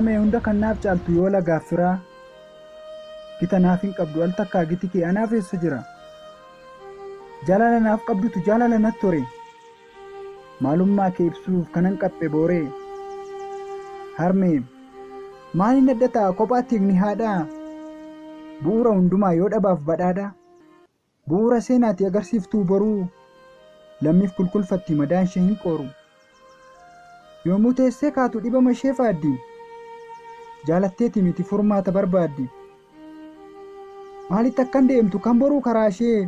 Harmee hunda kan naaf caaltu yoo lagaaf firaa. Gita naaf hin qabdu al takkaa giti kee anaaf eessa jira? Jaalala naaf qabdutu jaalala natti hore. Maalummaa kee ibsuuf kanan qaphe booree. Harmee maaliin adda ta'a kophaatti hiikni haadhaa? Bu'uura hundumaa yoo dhabaaf badhaadha. Bu'uura seenaati agarsiiftuu boruu. Lammiif kulkulfatti madaan ishee hin qooru. Yommuu teessee kaatu dhibama ishee faaddi. Jaalatteeti miti furmaata barbaaddi. Maalitti akkan deemtu kan boruu karaa ishee?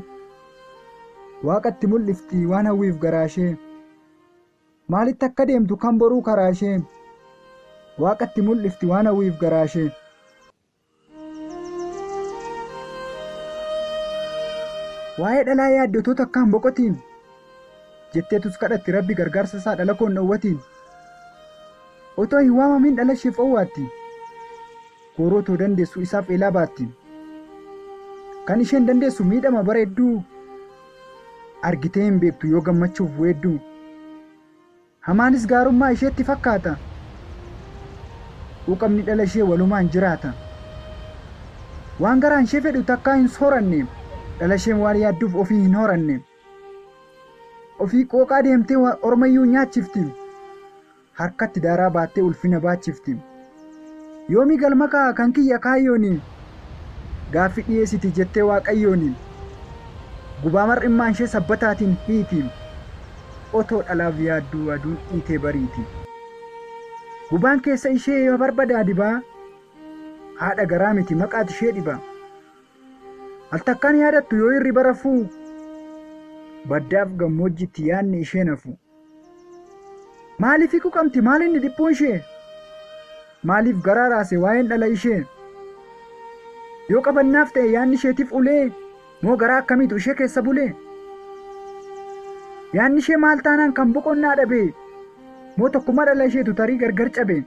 Waaqatti mul'ifti waan hawwiif garaa ishee. Maalitti akka deemtu kan boruu karaa ishee? Waaqatti mul'ifti waan hawwiif garaa ishee. Waa'ee dhalaa yaaddotoo takkaan boqotiin jetteetus kadhatti Rabbi gargaarsa isaa dhala koon dhowwatiin. Otoo hin waamamin dhala isheef owwaatti. Kooroo otoo dandeessu isaaf eelaa baatti. Kan isheen dandeessu miidhama bareedduu argitee hin beektu yoo gammachuuf weedduu. Hamaanis gaarummaa isheetti fakkaata. Quuqamni dhala ishee walumaan jiraata. Waan garaan ishee fedhu takkaa hin sooranne dhala isheen waan yaadduuf ofii hin horanne. Ofii qooqaa deemtee ormayyuu nyaachifti. Harkatti daaraa baattee ulfina baachifti. Yoomii galma kaa'a kan kiyya kaayyooni. Gaaffii dhiyeessiti jettee waaqayyooni. Gubaa mar'immaan ishee sabbataatiin hiiti. Otoo dhalaaf yaadduu aduun dhiitee bariiti. Gubaan keessa ishee barbadaa dibaa. Haadha garaa miti maqaati ishee dhiba. Al takkaan yaadattu yoo hirriba rafuu. Baddaaf gammoojjitti yaadni ishee nafu. Maaliif quqamti maal inni dhiphuun ishee? Maaliif garaa raase waa'een dhala ishee? Yoo qabannaaf ta'e yaadni isheetiif ulee moo garaa akkamiitu ishee keessa bulee? Yaadni ishee maal taanaan kan boqonnaa dhabe? Moo tokkummaa dhala isheetu tarii gargar cabe?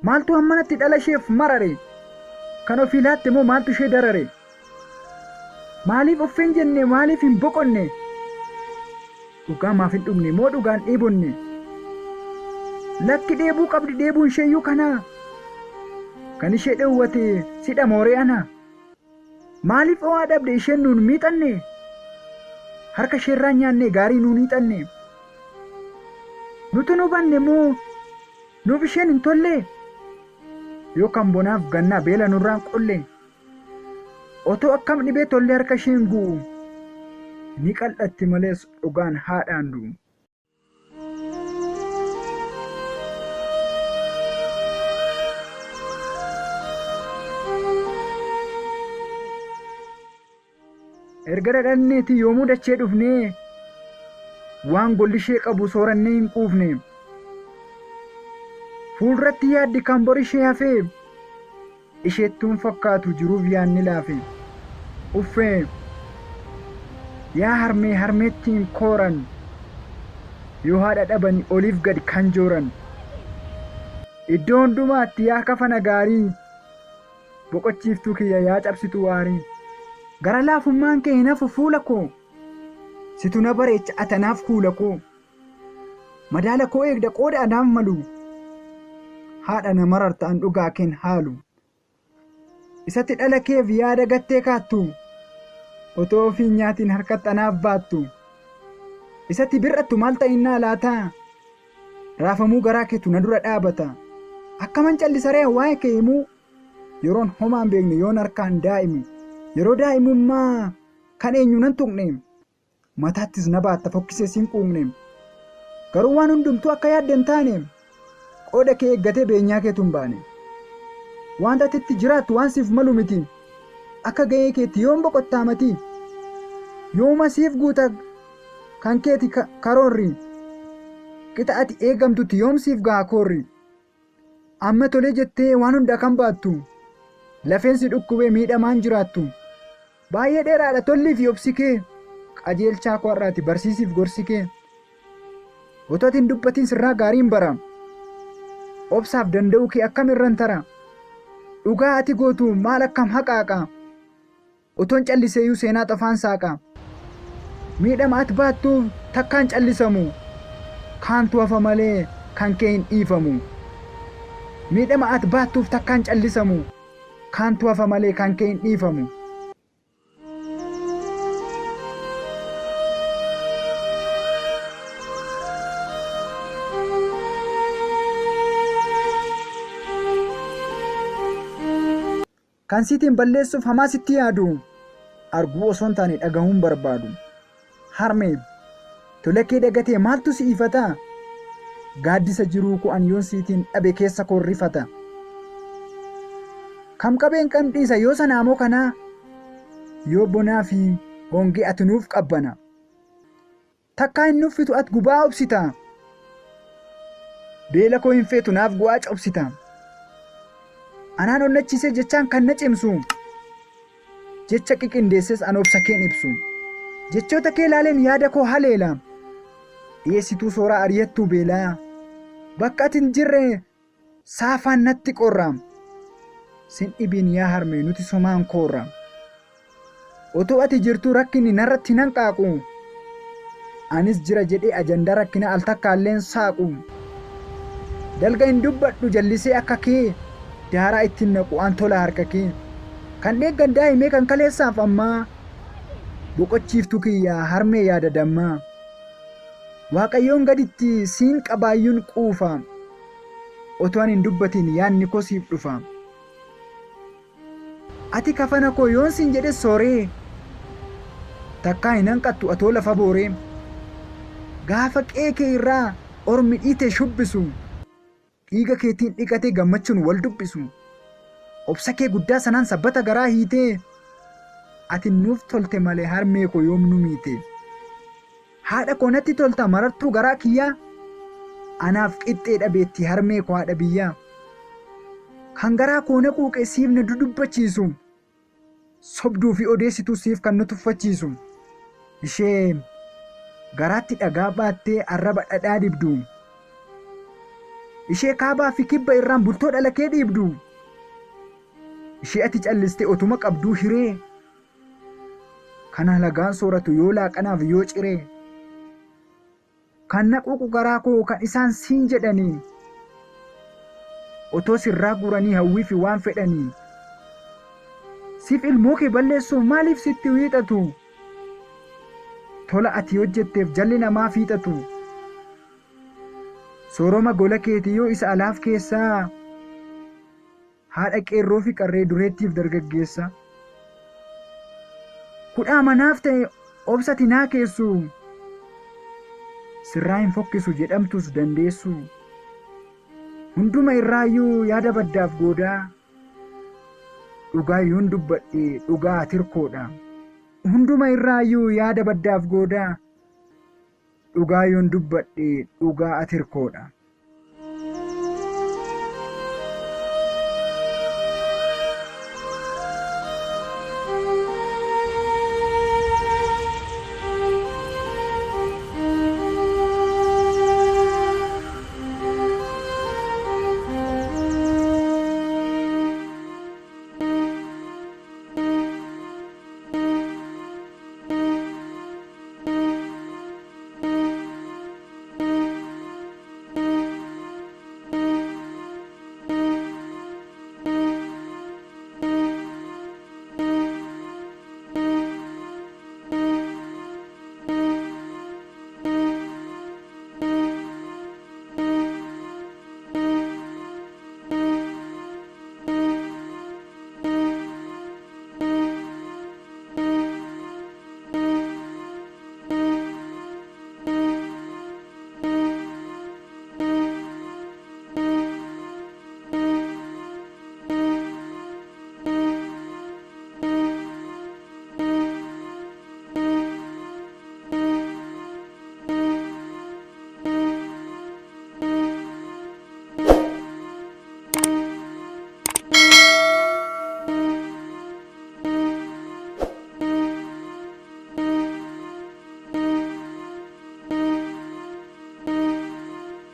Maaltu hammanatti dhala isheef marare? Kan ofii laatte moo maaltu ishee darare? Maaliif uffeen jenne maaliif hin boqonne? Dhugaa maaf hin dhugne moo dhugaan dheebonne? Lakki dheebuu qabdi dheebuun isheeyyuu kanaa. Kan ishee dheewwate sidha mooree ana. Maaliif ho'aa dhabde isheen nuun miixanne? Harka isheerraa nyaanne gaarii nuun hiixanne. Nutu nu banne moo nuuf isheen hin tolle? Yoo kan bonaaf gannaa beela nurraan qolle. Otoo akkam dhibee tollee harka isheen gu'u. Ni qal'atti malees dhugaan haadhaan du'u. Erga dhadhanneeti yoomuu dachee dhufnee waan golli ishee qabu soorannee hin quufne. Fuulduratti yaaddi kan bor ishee hafee isheettuun fakkaatu jiruuf yaadni laafe. Uffee yaa harmee harmeettiin kooran yoo haadha dhabani oliif gad kan jooran. Iddoo hundumaatti yaa kafana gaarii boqochiiftuu kiyya yaa cabsitu waarii. Gara laafummaan kee hin hafu fuula koo situ na bareecha atanaaf kuula koo. Madaala koo eegda qooda anaaf malu haadha na mararta an dhugaa keen haalu. Isatti dhala keef yaada gattee kaattu otoo ofii nyaatiin harkatti anaaf baattu. Isatti bir'attu maal ta'innaa laataa? Raafamuu garaa keetu na dura dhaabata. Akkaman callisaree waa'ee kee himuu yeroon homaan beekne yoon harkaan daa'imu. Yeroo daa'imummaa kan eenyu nan tuqne mataattis na baatta fokkisee siin quuqne. Garuu waan hundumtuu akka yaadde hin taane qooda kee eeggatee beenyaa keetu hin baane. Wanta ati itti jiraattu waan siif malu miti. Akka ga'ee keetti yoom boqottaa matii? Yooma siif guuta kan keeti karoorri? Qixa ati eegamtutti yoom siif ga'a koorri? Amma tolee jettee waan hunda kan baattu. Lafeen si dhukkubee miidhamaan jiraattu. Baay'ee dheeraadha tollii fi obsi kee. Qajeelchaa koo har'aati barsiisiif gorsi kee. Otoo ati hin dubbatin sirraa gaariin bara. Obsaaf danda'uu kee akkam irran tara. Dhugaa ati gootu maal akkam haqaaqa. Otoon calliseeyyuu seenaa xafaan saaqa. Miidhama ati baattuuf takkaan callisamu. Kaantu hafa malee kan kee hin dhiifamu. Miidhama ati baattuuf takkaan callisamu. Kaantu hafa malee kan kee hin dhiifamu. Kan siitiin balleessuuf hamaa sitti yaadu. Arguu osoo hin taane dhagahuun barbaadu. Harmee, tola kee dagatee maaltu si ifata? Gaaddisa jiruu koo ani yoon siitiin dhabe keessa koo rifata. Kam qabeen kam dhiisa yoo sanaa moo kanaa? Yoo bonaa fi hongee ati nuuf qabbana. Takkaa hin nuffitu at gubaa obsita. Beela koo hin feetu naaf gu'aa cobsita. Anaan onnachiisee jechaan kan na cimsu. Jecha qiqindeesses an obsa keen ibsu. Jechoota kee laaleen yaada koo haleela. Dhiyeessituu sooraa ariyattuu beelaa. Bakka ati hin jirre saafaan natti qorra. Sin dhibiin yaa harmee nuti somaan koorra. Otoo ati jirtuu rakkinni narratti hin hanqaaqu. Anis jira jedhee ajandaa rakkina al takkaalleen saaqu. Dalga hin dubbadhu jallisee akka kee daaraa ittiin naqu an tola harka kee. Kan dheeggaddaa himee kan kaleessaaf ammaa boqochiiftuu kiyya harmee yaada dammaa. Waaqayyoon gaditti siin qabaayyuun quufa. Otoo ani hin dubbatiin yaadni koo siif dhufa. Ati kafana koo yoon siin jedhe sooree. Takkaa hin hanqattu atoo lafa booree. Gaafa qe'ee kee irraa ormi dhiite shubbisu. Dhiiga keetiin dhiqatee gammachuun wal dubbisu. Obsa kee guddaa sanaan sabbata garaa hiitee. Ati nuuf tolte malee harmee koo yoom nu miite. Haadha koo natti tolta marartuu garaa kiyyaa. Anaaf qixxee dhabeetti harmee koo haadha biyyaa. Kan garaa koo na quuqe siif na dudubbachiisu. Sobduu fi odeessituu siif kan nu tuffachiisu. Ishee garaatti dhagaa baattee arraba dhadhaa dibdu. Ishee kaabaa fi kibba irraan bultoo dhala kee dhiibdu. Ishee ati callistee otuma qabduu hiree. Kan halagaan sooratu yoo laaqanaaf yoo ciree. Kan na quuqu garaa koo kan isaan siin jedhanii. Otoo sirraa guuranii hawwii fi waan fedhanii. Siif ilmoo kee balleessuuf maaliif sitti wiixatu? Tola ati hojjetteef jalli namaa fiixatu. Sooroma gola keetii yoo isa alaaf keessaa. Haadha qeerroo fi qarree dureettiif dargaggeessa. Kudhaa manaaf ta'e obsati naa keessu. Sirraa hin fokkisu jedhamtus dandeessu. Hunduma irraayyuu yaada baddaaf goodaa. Dhugaa yoon dubbadhe dhugaa tirkoodha. Hunduma irraayyuu yaada baddaaf goodaa. Dhugaa yoon dubbadhe dhugaa atirkoodha.